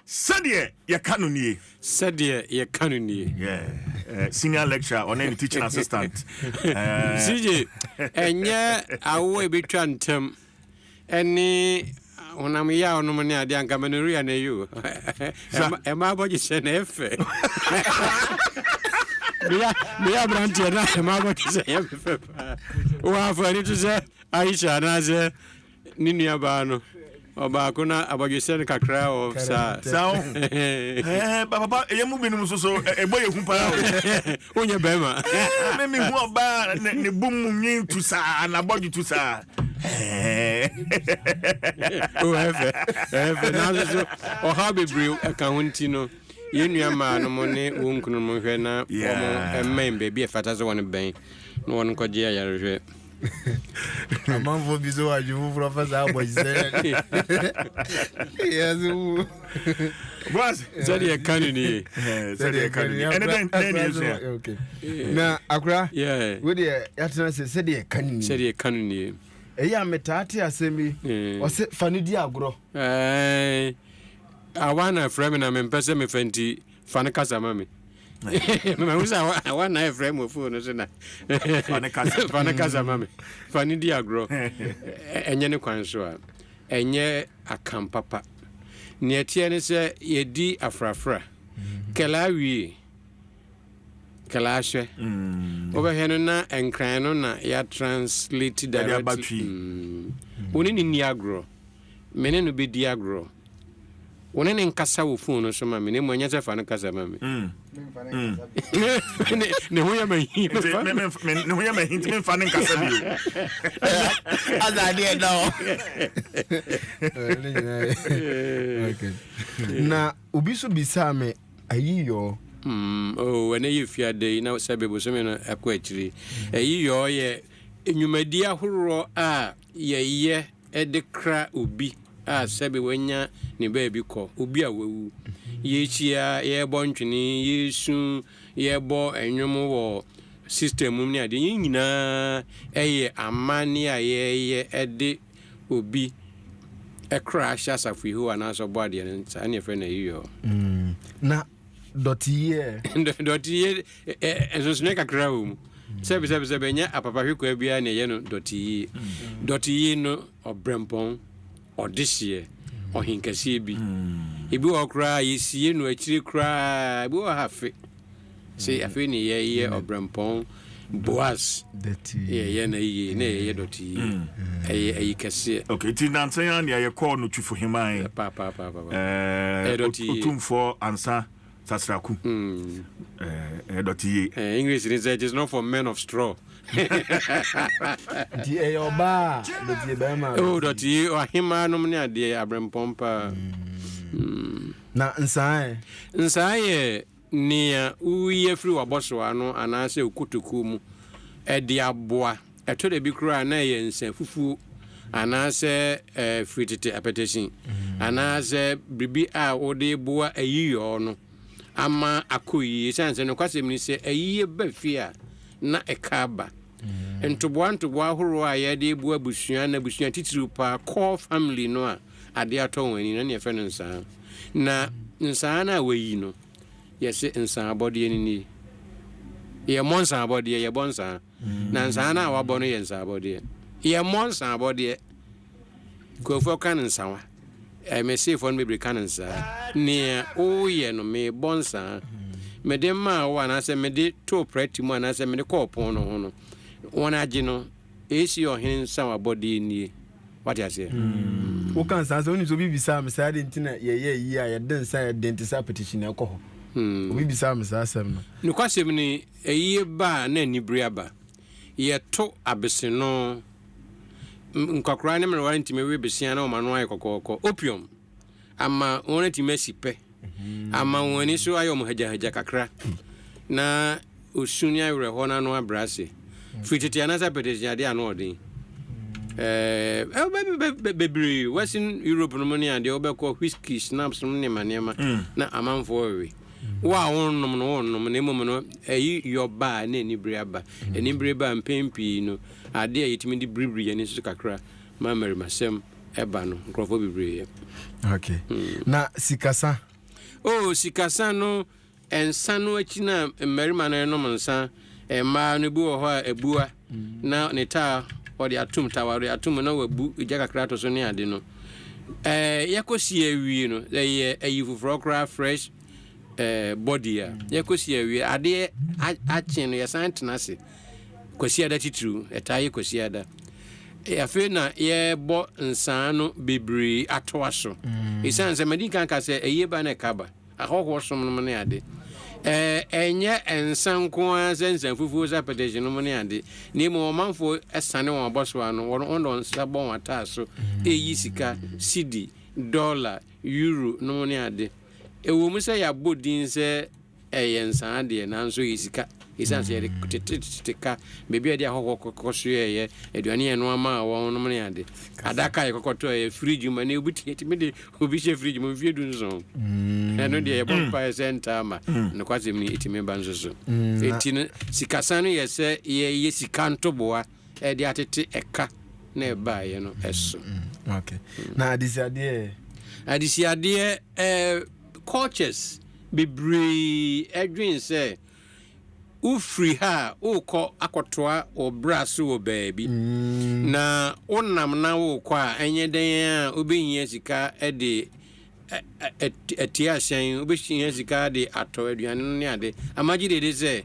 Sɛdeɛ yɛka no nie. Sɛdeɛ yɛka no nie. Yeah. Senior lecturer ɔne ne teaching assistant. CJ, ɛnyɛ awo a ɛbɛtwa ntɛm ɛne honam yaw nom ne adeɛ anka menorrhea na ɛyɛ o. Ɛma abɔgyesɛ na ɛfɛ. Meyɛ aberanteɛ na ɛma abɔgyesɛ yɛ me fɛ paa. Wɔ afɔ ani to sɛ Aisha anaasɛ Ne nua baa no, ɔbaako na abɔdwesɛ no kakra wɔ saa. Saa ɔho. Ɛɛ papa ɛyɛ mu binom nso so ɛbɔ yɛ hu paa o. Wonyɛ bɛrima. Ɛɛ me me hu ɔbaa ne ne bum mu nwi tu saa na abɔdwe tu saa. O ɛfɛ ɛfɛ nanso so ɔhaw bebree ɛka ho nti no yɛn nua maa no mo ne wɔn kunu mo hwɛ na wɔn mmɛn baabi a ɛfata sɛ wɔn bɛn na wɔn kɔgye ayarehwɛ. Amanfoɔ bi so wɔ adwe foforɔ fa saa abɔgyesɛ yɛse wo Boss. Sɛdeɛ ɛka no nie. Sɛdeɛ ɛka no nie. Ɛne dɛn dɛn ne yɛsua? Na akora, wo deɛ yɛatena sɛ sɛdeɛ ɛka no nie. Sɛdeɛ ɛka no nie. Ɛyɛ a metaa te asɛm bi, ɔse fa no di agorɔ. Awa na frɛ me na mempɛ sɛ mefa nti Fa no kasa ma me. Mahu sɛ awa na ɛfrɛ mo fon no so na. Fa no kasa. Fa no kasa ma me. Fa no di agorɔ. Ɛnyɛ ne kwan so a. Ɛnyɛ akam papa. Nea ɛteɛ ne sɛ yɛdi afrafra. Kɛlaa wie. Kɛlaa hwɛ. Wobɛhwɛ no na nkran no na yɛatranslate directly. Wo ne no nni agorɔ. Me ne no bɛdi agorɔ. Wo ne ne nkasa wɔ fon no so ma me, na mmom ɛnyɛ sɛ fa no kasa ma me. Ne ho yɛ ma hi. Ne ho yɛ ma hi nti memfa ne nkasa bio. Asa adeɛ da hɔ. Na obi nso bisaa me ayiyɔɔ. Oh, ɛnɛ yɛ fiada yi na sɛ bebosome no ɛkɔ akyiri. Ayiyɔɔ yɛ nnwumadi ahoroɔ a yɛyɛ de kra obi a sɛbe wanya ne baabi kɔ, obi a wawu. Yɛhyia, yɛbɔ ntwene, yɛsu, yɛbɔ nnwom wɔ system mu ne adeɛ, yɛn nyinaa yɛ amanneɛ a yɛyɛ de obi kra hyɛ asafo Yehowa anaasɛ ɔbɔ adeɛ no nsa, ɛne yɛfrɛ no ayiyɔ. Na dɔteyɛ. Dɔteyɛ nsonsonoeɛ kakra wɔ mu. Sɛbisɛbisɛbi ɛnyɛ apapahwekwaa biara na ɛyɛ no dɔteyie. Dɔteyie no ɔbrɛmpɔn, ɔdehyeɛ, ɔhenkɛseɛ bi. Ebi wɔ hɔ koraa yɛsie no akyire koraa, ebi wɔ hɔ afe. Sɛ afei ne yɛyɛ ɔbrɛmpɔn Boaz yɛyɛ no ayie na yɛyɛ dɔteyie. Ɛyɛ ayi kɛseɛ. Okay, nti nansa yi ara nea yɛkɔɔ no Twifo Heman. Paapaapa. Ɛyɛ dɔteyie. Otumfoɔ Ansa Sasraku. Ɛyɛ dɔteyie. English ni sɛ it is not for men of straw. Nti ɛyɛ ɔbaa a dɔteyie bɛrima a. Oh dɔteyie ɔhemaa nom ne adeɛ abrɛmpɔn paa. Na nsaa ɛ? Nsaa yɛ Nea wuyi afiri w'abɔso ano anaasɛ wo kotokuo mu de aboa. Ɛtɔ da bi koraa a na ɛyɛ nsã fufuo anaasɛ firi tete apɛtɛsin anaasɛ biribi a wode reboa ayiyɔɔ no ama akɔ yie. Esiane sɛ nokwasɛm ni sɛ ayiyɛ ba fie a na ɛka aba. Ntoboa ntoboa ahoroɔ a yɛde reboa abusua na abusua titiriw paa core family no a adeɛ atɔ wɔn ani no ɛna yɛfrɛ no nsaa. Na nsaa no a wɔayi no, yɛse nsaa abɔdeɛ no nie. Yɛmmɔ nsaa abɔdeɛ, yɛbɔ nsaa. Na nsaa no a wɔabɔ no yɛ nsaa abɔdeɛ. Yɛmmɔ nsaa abɔdeɛ. Nkurɔfoɔ ka no nsawa. Meseefoɔ no bebree ka no nsaa. Nea woyɛ no, mebɔ nsaa. Mede maa wo anaasɛ mede too prɛte mu anaasɛ mede kɔɔ pon no ho no, wɔn agye no. AC ɔhene nsawa abɔdeɛ nie. Wate aseɛ? Mm. Woka nsa sɛ wonim sɛ obi bisaa me saa de nti na yɛyɛ yi a yɛde nsa yɛ den te sɛ apetition na ɛkɔ hɔ. Obi bisaa me saa asɛm no. Nokwasɛm ni, ayie ba a na anibere aba. Yɛto abeseno. Nkwakoraa ne mmerewa ntumi we besea na wɔn ano ayɛ kɔkɔɔkɔ. Opium ama wɔatumi asi pɛ. Ama wɔn ani so ayɛ wɔn hagyahagya kakra, na osu ne awerɛhoɔ no ano abrɛ ase. Firi tete anaasɛ apɛtɛsiade ano ɔden. Ɛɛ bebree Western Europe no mu ne adeɛ wobɛkɔ whiskey, schnapps no nneɛma nneɛma na amanfoɔ rewe. Wo a wonnom no wonnom na mmom no ɛyi yɔ ba a na anibere aba. Anibere ba a mpɛn pii no adeɛ a yɛtumi de biribiri yɛn ani so kakra ma mmarimasɛm. Ɛba no nkurɔfoɔ bebree yɛ. Okay. Mm. Na sikasa. Oh, sikasa no, nsa no akyi na mmarima no renom nsa, mmaa no bi wɔ hɔ a abua na ne taa ɔde atom tawa ɔde atom na wabu gya kakra ato so ne ade no. Ɛɛ yɛkɔsi awie no, ɛyɛ ayi foforɔ koraa fresh ɛɛ body a yɛkɔsi awie adeɛ akye no yɛsan tena ase. Kwasiada titiriw, ɛtaa yɛ Kwasiada. Afei na yɛbɔ nsaa no bebree atoa so. Esiane sɛ madi kan ka sɛ ayie ba na ɛka ba, ahɔhoɔ som nom ne ade. Ɛnyɛ nsa nko ara sɛ nsa fufuo sɛ apɛtɛhye nom ne ade, na mmom ɔmanfoɔ sane wɔn abɔso ano, wɔn wɔn de wɔn nsa bɔ wɔn ataa so reyi sika, sidi, dɔla, euro nom ne ade. Ɛwɔ mu sɛ yɛabɔ din sɛ Ɛyɛ nsaa deɛ, nanso ɛyɛ sika. Ɛsiane sɛ yɛde tete tete ka, baabi a yɛde ahɔhoɔ kɔkɔ soɛeɛ, aduane a yɛnoa maa wɔn nom ne ade. Adaka a yɛkɔkɔ tɔeɛ, fridge mu, ɛnɛ obi te, yɛtumi de obi hyɛ fridge mu mfeɛ dunson. Ɛno deɛ yɛbɔ mpaeɛ sɛ ɛntaa mma. Nokwasɛm ni, ɛtumi ba nso so. Enti no, sikasan no yɛ sɛ yɛyɛ sika ntoboa de atete ɛka na ɛbaeɛ no so. Okay. Na adesuadeɛ? Adesuadeɛ, eh, cultures bebree dwen sɛ wofiri ha a worekɔ akɔtoa wo bra so wɔ baabi, na wonam na worekɔ a, ɛnyɛ dɛn a wobɛhia sika de atia ahyɛn, wobɛhia sika de atɔ aduane no ne ade. Ama gye dede sɛ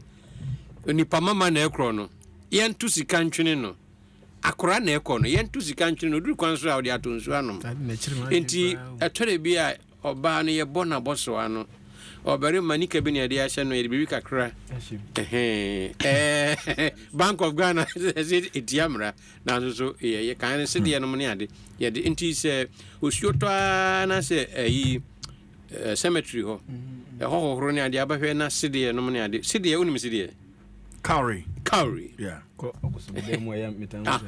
onipa mama na ɛkorɔ no, yɛnto sika ntwene no. Akora na ɛkɔ no, yɛnto sika ntwene no, ɔduru kwan so a ɔde atɔ nsuo anom. Enti ɛtɔ da bi a Ɔbaa no yɛbɔ no abɔso ano. Ɔbarima nika bi na yɛde ahyɛ no yɛde biribi kakra. Ɛɛ Bank of Ghana sɛ etia mmara nanso so yɛyɛ kan no sedeɛ nom ne ade yɛde nti sɛ osuo tɔ ara na sɛ ɛyi cemetery hɔ ɛhɔ hohoro ne ade abɛhwɛ na sedeɛ nom ne ade sedeɛ wonim sedeɛ. Cowrie. Cowrie. Yeah. Kɔ ɔbosomdan mu a ɛyɛ metan sɛ.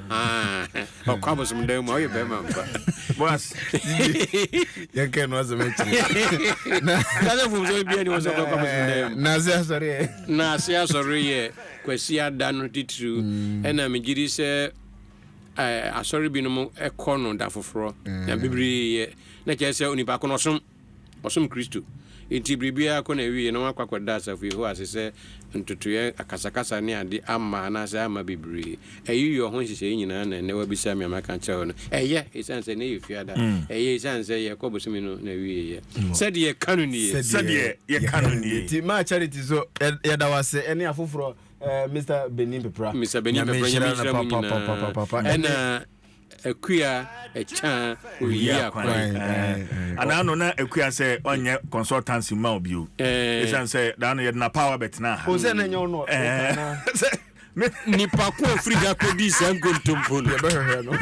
Ɔkɔ abosomdan mu a ɔyɛ bɛrima mpa. Boas. Yɛn kɛ no asɛm akyire. Na sɛ fomso bi ani wɔ sɛ ɔkɔ abosomdan mu. Na ase asɔre yɛ. Na ase asɔre yɛ Kwasi ada no titiriw. Ɛna megye di sɛ asɔre binom kɔ no da foforɔ. Na bebree yɛ na kyerɛ sɛ onipa ko no ɔsom. Ɔsom Kristo. Enti biribiara kɔ n'awieeɛ na wɔakɔ akɔda asafo Yehowa ase sɛ ntotoeɛ, akasakasa ne ade amma anaasɛ amma bebree. Ayiyɔ ho nhyehyɛeɛ nyinaa na ɛnnɛ woabisa me a maka akyerɛ wo no. Ɛyɛ ɛsiane sɛ ɛnnɛ yɛ Fiada. Ɛyɛ ɛsiane sɛ yɛrekɔ bosome no n'awieeɛ. Sɛdeɛ yɛka no nie. Sɛdeɛ yɛka no nie. Nti maa Charity so yɛda wo ase ɛne afoforɔ Mister Benin Pepra. Mister Benin Pepra, Nyame nhyira mo nyinaa. Ɛna Akua ɛkya oyi akwan. Anaa no na Akua sɛ ɔnyɛ consultancy ma obi o. Esan sɛ daa no yɛde na power bɛtena ha. O sɛ na nyɛ ɔno. Nipa ko ofiri ha kɔdii saa nkontompo no. Yɛbɛhwehwɛ no.